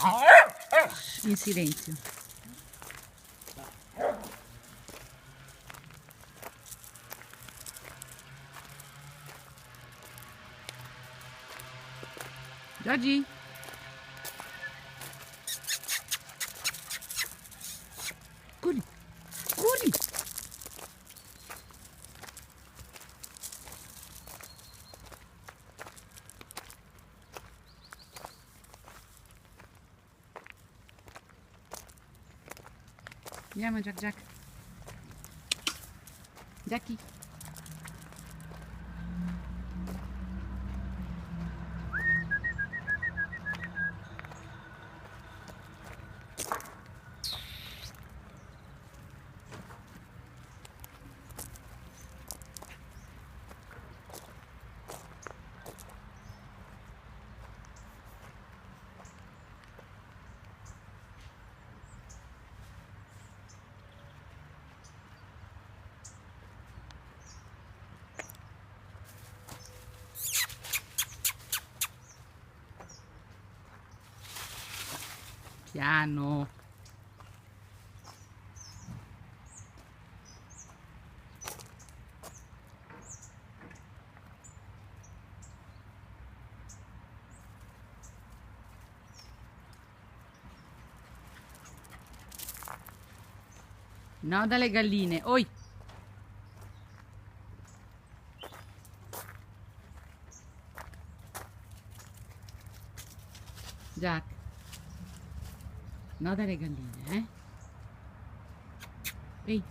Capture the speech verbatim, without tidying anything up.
In silenzio. Giorgi? Cori, cori! Andiamo, Giac, Giac. Giacchi. Piano. No, da le galine. Oi! Giac. No, da le galine, eh? Ehi.